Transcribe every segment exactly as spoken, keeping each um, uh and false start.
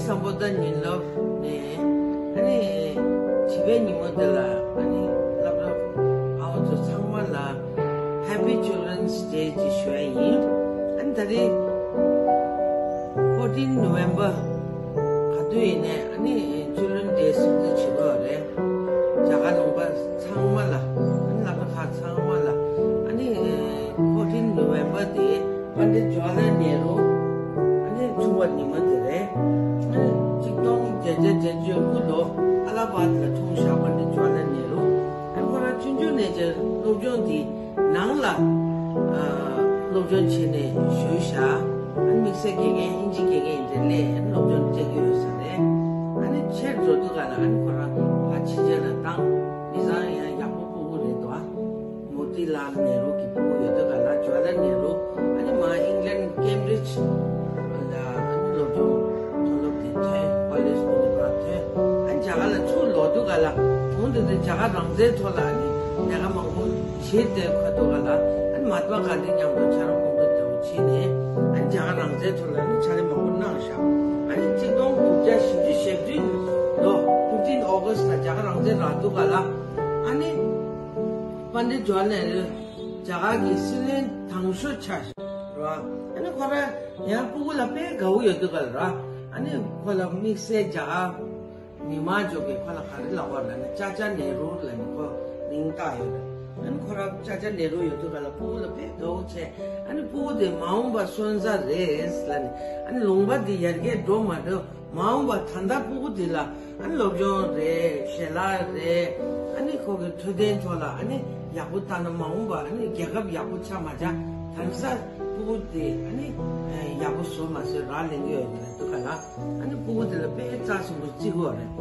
སམ་བྷོ་ཊ་ཉིན་ལོབ་ནས་ཨ་ནི་བྱིས་པའི་ཉིན་མོ་དེ་ལ་ཨ་ནི་སློབ་གྲྭ་ཨ་བ་ཚོ་ཚང་མ་ལ་Happy Children's Day ཅེས་ཞུ་ཡ་ཡིན། ཨ་ནི་ད་རེས་fourteen November ག་དུས་ཡིན་ནའི་ཨ་ནི་Children's Day སྲུང་བརྩི་བྱེད་དགོས་རེད། རྒྱ་གར་ལུང་པ་ཚང་མ་ལ་ཨ་ནི་སློབ་གྲྭ་ཁག་ཚང་མ་ལ་ཨ་ནི་fourteen November དེ་པཎྜི་ཏ་ཇ་ཝ་ཧར་ལཱལ་ནེ་རུ་ཨ་ནི་འཁྲུངས་པ་ཉིན་མོ་དེ་རེད། ཨ་ནི་གཅིག་སྟོང་བརྒྱད་བརྒྱ་བརྒྱད་ཅུ་དགུ་ལོ་ཨ་ལ་ཧ་བཱད་ལ་འཁྲུངས་ཤག་པཎྜི་ཏ་ཇ་ཝ་ཧར་ལཱལ་ནེ་རུ། ཨ་ནི་ཁོ་རང་ཆུང་ཆུང་ནས་ཀྱི་སློབ་སྦྱོང་དེ་ནང་ལ་ཨ་སློབ་སྦྱོང་བྱས་ནས་བཞུགས་ཤག་ཨ་ནི་དམིགས་བསལ་དགེ་རྒན་ཨིན་ཇི་དགེ་རྒན་དེ་སླེབས་ཨ་ནི་སློབ་སྦྱོང་སྤྲད་ཀྱི་ཡོད་ས་རེད། ཨ་ནི་ཆེར་འགྲོ་དུས་ག་ལ་ཨ་ནི་ཁོ་རང་ཕར་ཕྱི་རྒྱལ་ལ་བཏང་མི་ཚང་ཡང་ཡག་པོ་སྤུ་གུ་རེད་དོ། མོ་ཏི་ལཱལ་ནེ་རུ་གི་སྤུ་གུ་ཡོད་དུས་ག་ལ་ཇ་ཝ་ཧར་ལཱལ་ནེ་རུ་ཨ་ནི་མ་ཨིང་ལན་ཀེམ་བྷྲིཇ་ལ་ཨ་ནི་སློབ་སྦྱོང་མཐོ་སློབ་དེ་ཐོན་ཀོ་ལེཇ་དེ་ཕར་ཐོན། ཨ་ནི་རྒྱ་གར་ལ་ཚུར་ལོག་དུས་ག་ལ་མོ་འདི་དུས་རྒྱ་གར་རང་བཙན་ཐོག་ལ་ཨ་ནི་ལས་ཀ་མང་པོ་བྱེད་དེ་ཁ་ཐུག་ག་ལ་ཨ་ནི་མ་ཧཱཏ་མ་གྷན་དྷི་མཉམ་དུ་ཕྱག་རོགས་ཁོང་ཁྲོ་དེ་བྱས་ནས་ཨ་ནི་རྒྱ་གར་རང་བཙན་ཐོག་ལ་ཨ་ནི་ཕྱག་ལས་མང་པོ་གནང་ཤག་ཨ་ནི་གཅིག་སྟོང་དགུ་བརྒྱ་བཞི་བཅུ་ཞེ་བདུན་ལོ་fifteen August ལ་རྒྱ་གར་རང་བཙན་རག་དུས་ག་ལ་ཨ་ནི་པཎྜི་ཏ་ཇ་ཝ་ཧར་ལཱལ་ནེ་རུ་རྒྱ་གར་གྱི་སྲིད་བློན་དང་ཤོས་ཆགས་ཤག་ར། ཨ་ནི་ཁོ་རང་ཡང་སྤུ་གུ་ལ་དཔེ་དགའ་བོ་ཡོད་དུས་ག་ལ་ར། ཨ་ནི་ཁོ་ལ་དམིགས་བསལ་རྒྱ་གར་མི་མང་ཚོ་གིས་ཁོ་ལ་ག་རེ་ལབ་པ་ལབ་ན་ཅཱ་ཅཱ་ནེ་རུ་ལབ་ནས་ཁོ་མིང་བཏགས་ཡོད་རེད། ཨ་ནི་ཁོ་རང་ཅཱ་ཅཱ་ནེ་རུ་ཡོད་དུས་ག་ལ་སྤུ་གུ་ལ་དཔེ་དགའ་བོ་བྱས། ཨ་ནི་སྤུ་གུ་དེ་མ་འོངས་པ་སོན་རྩ་རེད་ལབ་ནས་ཨ་ནི་ལུང་པ་འདི་ཡར་རྒྱས་འགྲོ་མ་འགྲོ་མ་འོངས་པ་ད་ལྟ་སྤུ་གུ་འདི་ལ་ཨ་ནི་སློབ་སྦྱོང་རེད། ཞལ་ལག་རེད། ཨ་ནི་ཁོ་གི་འཕྲོད་བསྟེན་ཐོག་ལ་ཨ་ནི་ཡག་པོ་བཏང་ན་མ་འོངས་པ་ཨ་ནི་རྒྱལ་ཁབ་ཡག་པོ་ཆགས་མ་ཆགས་དང་ས་སྤུ་གུ་དེ་ཨ་ནི་ཡག་པོ་བཟོ་མ་བཟོ་རག་ལས་ཀྱི་ཡོད་རེད་འདུག་ག་ལ། ཨ་ནི་སྤུ་གུ་དེ་ལ་དཔེ་རྩ་ཆེན་པོ་བརྩི་དགོས་རེད།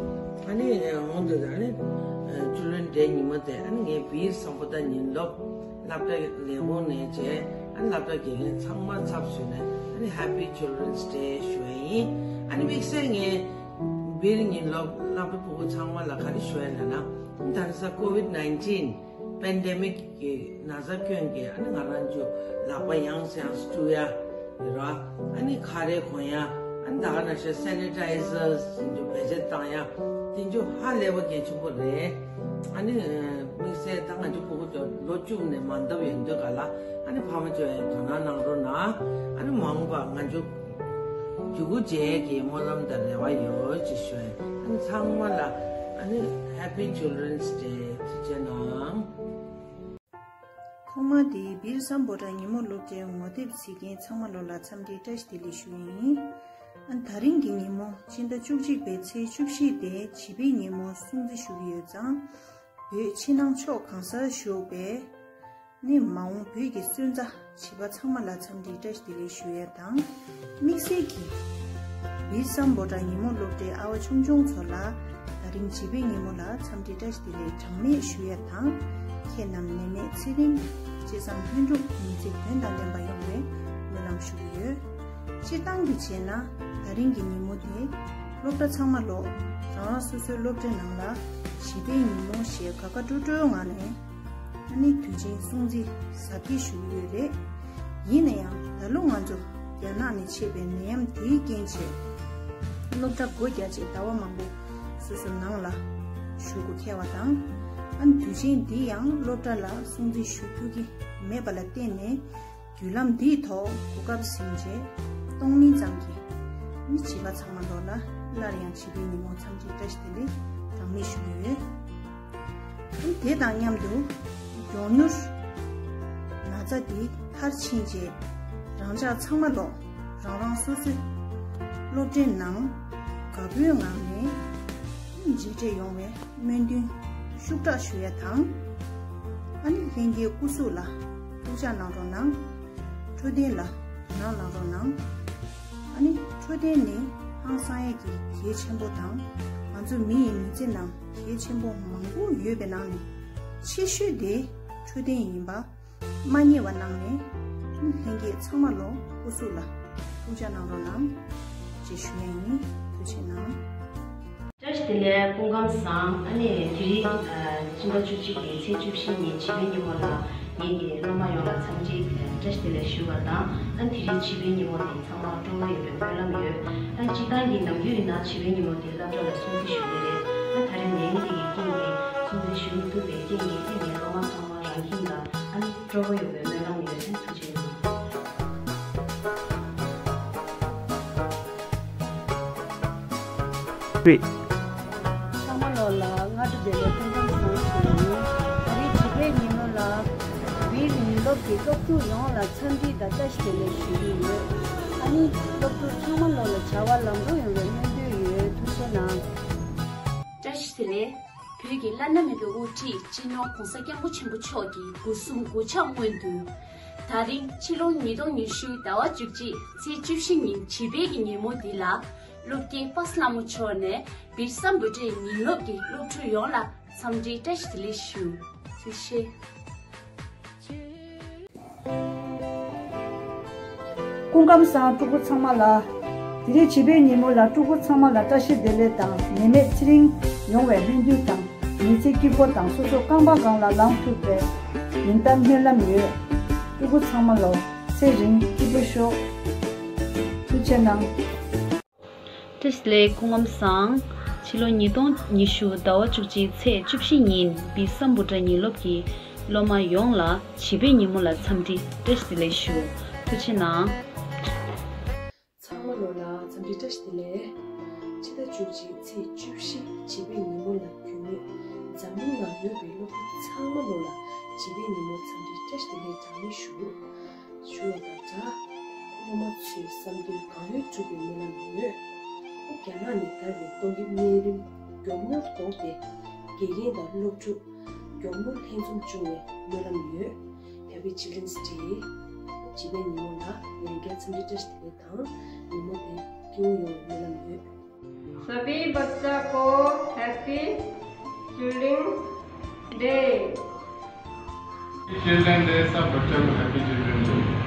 ཨ་ནི་འོང་དུས་ཨ་ནི་ཅུ་ལོན་འདྲའི་ཉིན་མོ་དེ་ཨ་ནི་ངས་བིར་སམ་བྷོ་ཊ་ཉིན་ལོབ་སློབ་གྲྭ་ལས་ཁུངས་ནས་བྱས་ཨ་ནི་སློབ་གྲྭ་དགེ་རྒན་ཚང་མ་ཚབ་ཞུས་ནས་ཨ་ནི་Happy Children's Day ཞུ་ཡ་ཡིན། ཨ་ནི་དམིགས་བསལ་ངས་བིར་ཉིན་ལོབ་སློབ་གྲྭ་ཕྲུ་གུ་ཚང་མ་ལ་ག་རེ་ཞུ་ཡ་ལབ་ན་ད་རེས་ས་COVID nineteen pandemic གི་ན་ཚ་སྐྱོན་གྱིས་ཨ་ནི་ང་རང་ཚོ་ལག་པ་ཡང་སེ་ཡང་སེ་བཀྲུ་ཡ་ཡོད་ར། ཨ་ནི་ཁ་རས་གོན་ཡ་ཨ་ནི་ད་ག་ནང་བཞིན་སེ་ནི་ཊའི་ཛར་ཟེར་རྒྱུ་བེད་སྤྱོད་བཏང་ཡ་དེ་ཚོ་ཧ་ལས་པ་གལ་ཆེན་པོ་རེད། ཨ་ནི་དམིགས་བསལ་ད་ང་ཚོ་སྤུ་གུ་ཚོ་ལོ་བཅུ་ནས་མ་འདབ་ཡོད་འདོད་ག་ལ་ཨ་ནི་ཕ་མ་ཚོ་ཡང་དོ་སྣང་གནང་རོགས་གནང་། ཨ་ནི་མ་འོངས་པ་ང་ཚོ་རྒྱུད་སྐུད་རྒྱལ་གྱི་སྨོན་ལམ་དང་རེ་བ་ཡོད་ཅེས་ཞུ་ཡ་ཡིན། ཨ་ནི་ཚང་མ་ལ་ཨ་ནི་Happy Children's Day ཐུགས་རྗེ་གནང་། ཐོག་མ་དེ་བིར་སམ་བྷོ་ཊ་ཉིན་མོ་སློབ་གྲྭའི་ངོ་དེབ་གཟིགས་མཁན་ཚང་མ་ལོ་ལ་འཚམས་འདྲི་བཀྲ་ཤིས་བདེ་ལེགས་ཞུ་ཡིན། ཨ་ནི་ད་རིང་གི་ཉིན་མོ་ཕྱི་ཟླ་བཅུ་གཅིག་པའི་ཚེས་བཅུ་བཞི་དེ་བྱིས་པའི་ཉིན་མོ་སྲུང་བརྩི་ཞུ་གི་ཡོད་ཙང་། བོད་ཕྱི་ནང་ཕྱོགས་གང་སར་བཞུགས་པའི་ནི་མ་འོངས་བོད་ཀྱི་སོན་རྩ་བྱིས་པ་ཚང་མ་ལ་འཚམས་འདྲི་བཀྲ་ཤིས་བདེ་ལེགས་ཞུ་ཡ་དང་། དམིགས་བསལ་གྱིས་བིར་སམ་བྷོ་ཊ་ཉིན་མོ་སློབ་གྲྭའི་ཨ་བ་ཆུང་ཆུང་ཚོ་ལ་ད་རིང་བྱིས་པའི་ཉིན་མོ་ལ་འཚམས་འདྲི་བཀྲ་ཤིས་བདེ་ལེགས་གྲངས་མེད་ཞུ་ཡ་དང་། ཁྱེད་རྣམས་ནད་མེད་ཚེ་རིང་། ཅི་བསམ་ལྷུན་གྲུབ། མི་ཚེ་དོན་དང་ལྡན་པ་ཡོང་བའི་སྨོན་ལམ་ཞུ་གི་ཡོད། སྤྱིར་བཏང་གི་བྱས་ན་ད་རིང་གི་ཉིན་མོ་དེ་སློབ་གྲྭ་ཚང་མ་ལོ་རང་རང་སོ་སོའི་སློབ་གྲྭའི་ནང་ལ་བྱིས་པའི་ཉིན་མོ་ཞེས་དགའ་དགའ་སྤྲོ་སྤྲོའི་ངང་ནས་ཨ་ནི་དུས་ཆེན་སྲུང་བརྩི་གཟབ་རྒྱས་ཞུ་གི་ཡོད་རེད། ཡིན་ན་ཡང་ད་ལོ་ང་ཚོ་རྒྱ་ནག་ནས་མཆེད་པའི་ནད་ཡམས་དེའི་རྐྱེན་བྱས་སློབ་གྲྭ་སྒོ་རྒྱག་རྗེས་ཟླ་བ་མང་པོ་སོ་སོ་ནང་ལ་བཞུགས་དགོས་ཁེལ་བ་དང་། ཨ་ནི་དུས་ཆེན་འདི་ཡང་སློབ་གྲྭ་ལ་སྲུང་བརྩི་ཞུ་ཐུབ་ཀྱི་མེད་པ་ལ་བརྟེན་ནས། བརྒྱུད་ལམ་འདིའི་ཐོག་གོ་སྐབས་ཟིན་རྗེས་གཏོང་མིན་ཙམ་གྱིས་མི་བྱིས་པ་ཚང་མ་ལོ་ལ་སླར་ཡང་བྱིས་པའི་ཉིན་མོ་འཚམས་འདྲི་བཀྲ་ཤིས་བདེ་ལེགས་གྲངས་མེད་ཞུ་གི་ཡོད། དེ་དང་མཉམ་དུ་མགྱོགས་མྱུར་ན་ཚ་འདི་མཐར་ཕྱིན་རྗེས་རང་ཅག་ཚང་མ་ལོ་རང་རང་སོ་སོའི་སློབ་གྲྭའི་ནང་དགའ་པོའི་ངང་ནས་མཇལ་འཕྲད་ཡོང་བའི་སྨོན་འདུན་ཤུགས་དྲག་ཞུ་ཡ་དང་། ཨ་ནི་ལྷན་རྒྱས་སྐུ་གཟུགས་ལ་ཐུགས་ཅག་གནང་རོགས་གནང་། འཕྲོད་བསྟེན་ལ་དོ་སྣང་གནང་རོགས་གནང་། ཨ་ནི་འཕྲོད་བསྟེན་ནི་ཧང་སང་ཡས་ཀྱི་གལ་ཆེན་པོ་དང་། ང་ཚོ་མི་ཡི་མི་ཚེ་ནང་གལ་ཆེན་པོ་མང་པོ་ཡོད་པའི་ནང་ནས་ཆེ་ཤོས་དེ་འཕྲོད་བསྟེན་ཡིན་པ་མ་བསྙེལ་བ་གནང་ནས་ལྷན་རྒྱས་ཚང་མ་ལོ་སྐུ་གཟུགས་ལ་ཐུགས་ཅག་གནང་རོགས་གནང་ཅེས་ཞུ་ཡ་ཡིན། ཐུགས་རྗེ་གནང་། བཀྲ་ཤིས་བདེ་ལེགས། སྐུ་ཁམས་བཟང་། ཨ་ནི་དེ་རིང་ཨ་ཕྱི་ཟླ་བཅུ་གཅིག་པའི་ཚེས་བཅུ་བཞི་ཉིན་བྱིས་པའི་ཉིན་མོ་ལ་ ངེད་ཀྱི་སློབ་མ་ཡོངས་ལ་འཚམས་འདྲི་བཀྲ་ཤིས་བདེ་ལེགས་ཞུ་བ་དང་། ཨ་དེ་རིང་བྱིས་པའི་ཉིན་མོ་དེ་ཚང་མ་སྤྲོ་བོ་ཡོད་པའི་སྨོན་ལམ་ཡོད། ཨ་སྤྱིར་བཏང་གི་ནམ་རྒྱུན་ཡིན་ན་བྱིས་པའི་ཉིན་མོ་དེ་སློབ་གྲྭ་ལ་སྲུང་བརྩི་ཞུ་གི་རེད། ཨ་ད་རེས་ནད་ཡམས་དེ་གི་རྐྱེན་གྱིས་སྲུང་བརྩི་ཞུ་མི་ཐུབ་པའི་རྐྱེན་གྱིས། ཨ་ངའི་སློབ་མ་ཚང་མ་རང་ཁྱིམ་ལ་ཨ་ནི་སྤྲོ་བོ་ཡོད་པའི་སྨོན་ལམ་ཡོད། ཨ་ཐུགས་རྗེ་གནང་། རེད། ཚང་མ་ལོ་ལ་སྔ་དྲོ་བདེ་ལེགས་སྐུ་ཁམས་བཟང་ཞུ་ཡིན། ད་རེས་བྱིས་པའི་ཉིན་མོ་ལ་བོད་རིགས་ཉིན་སློབ་ཀྱི་སློབ་ཕྲུག་ཡོངས་ལ་འཚམས་འདྲི་དང་བཀྲ་ཤིས་བདེ་ལེགས་ཞུ་གི་ཡོད། ཨ་ནི་སློབ་ཕྲུག་ཚང་མ་ལོ་ལ་བྱ་བ་ལམ་འགྲོ་ཡོང་བའི་སྨོན་འདུན་ཡོད། ཐུགས་རྗེ་གནང་། བཀྲ་ཤིས་བདེ་ལེགས། བོད་ཀྱི་བླ་ན་མེད་པའི་དབུ་ཁྲིད་སྤྱི་ནོར་༸གོང་ས་༸སྐྱབས་མགོན་ཆེན་པོ་མཆོག་གི་སྒོ་གསུམ་གོ་ཆ་སྔོན་དུ། ད་རིང་ཕྱི་ལོ་ཉིས་སྟོང་ཉི་ཤུ་ཟླ་བ་བཅུ་གཅིག་ཚེས་བཅུ་བཞི་ཉིན་བྱིས་པའི་གི་ཉིན་མོ་འདི་ལ། སློབ་དགེ་པ་སངས་ལྷ་མོ་མཆོག་ནས་བིར་སམ་བྷོ་ཊའི་ཉིན་སློབ་ཀྱི་སློབ་ཕྲུག་ཡོངས་ལ་འཚམས་འདྲི་བཀྲ་ཤིས་བདེ་ལེགས་ཞུ། ཐུགས་རྗེ་ཆེ། སྐུ་ཁམས་བཟང་། ཕྲུ་གུ་ཚང་མ་ལ། དེ་རིང་བྱིས་པའི་ཉིན་མོ་ལ་ཕྲུ་གུ་ཚང་མ་ལ་བཀྲ་ཤིས་བདེ་ལེགས་དང་ནད་མེད་ཚེ་རིང་ཡོང་བའི་སྨོན་འདུན་དང་། ཉི་ཚེ་སྐྱིད་པོ་དང་སོ་སོ་རྐང་པ་སྒང་ལ་ལངས་ཐུབ་པའི་ཉིན་ལྟར་སྨོན་ལམ་ཡོད། ཕྲུ་གུ་ཚང་མ་ལོ་ཚེ་རིང་སྐྱིད་པོ་ཤོག། ཐུགས་རྗེ་གནང་། བཀྲ་ཤིས་བདེ་ལེགས། སྐུ་ཁམས་བཟང་། ཕྱི་ལོ་ཉིས་སྟོང་ཉི་ཤུ་ཟླ་བ་བཅུ་གཅིག་ཚེས་བཅུ་བཞི་ཉིན་བིར་སམ་བྷོ་ཊ་ཉིན་སློབ་ཀྱི་སློབ་མ་ཡོངས་ལ་བྱིས་པའི་ཉིན་མོ་ལ་འཚམས་འདྲི་བཀྲ་ཤིས་བདེ་ལེགས་ཞུ། ཐུགས་རྗེ་གནང་། ཚང་མ་ལོ་ལ་འཚམས་འདྲི་བཀྲ་ཤིས་བདེ་ལེགས། ཕྱི་ཟླ་བཅུ་གཅིག་ཚེས་བཅུ་བཞི་བྱིས་པའི་ཉིན་མོ་ལ་རྒྱུས་མེད་འཛམ་གླིང་ནང་ཡོད་པའི་སློབ་ཕྲུག་ཚང་མ་ལོ་ལ་བྱིས་པའི་ཉིན་མོ་འཚམས་འདྲི་བཀྲ་ཤིས་བདེ་ལེགས་གྲངས་མེད་ཞུ། ཞུ་བ་དང་སྦྲགས། སློབ་མ་ཚོའི་བསམ་དོན་གང་ཡོད་འགྲུབ་པའི་སྨོན་ལམ་ཡོད། རྒྱ་ནག་ནས་དར་བའི་ཏོག་དབྱིབས་གཉན་རིམས་མགྱོགས་མྱུར་ཟློག་སྟེ། དགེ་རྒན་དང་སློབ་ཕྲུག་མགྱོགས་མྱུར་ལྷན་འཛོམས་བྱུང་བའི་སྨོན་ལམ་ཡོད། Happy Children's Day། བྱིས་པའི་ཉིན་མོ་ལ་ཡང་བསྐྱར་འཚམས་འདྲི་བཀྲ་ཤིས་བདེ་ལེགས་དང་། ཉིན་མོ་དེ་སྐྱིད་པོ་ཡོང་བའི་སྨོན་ལམ་ཡོད། सभी बच्चा को Happy Children Day। Children Day, सब बच्चों को Happy Children Day।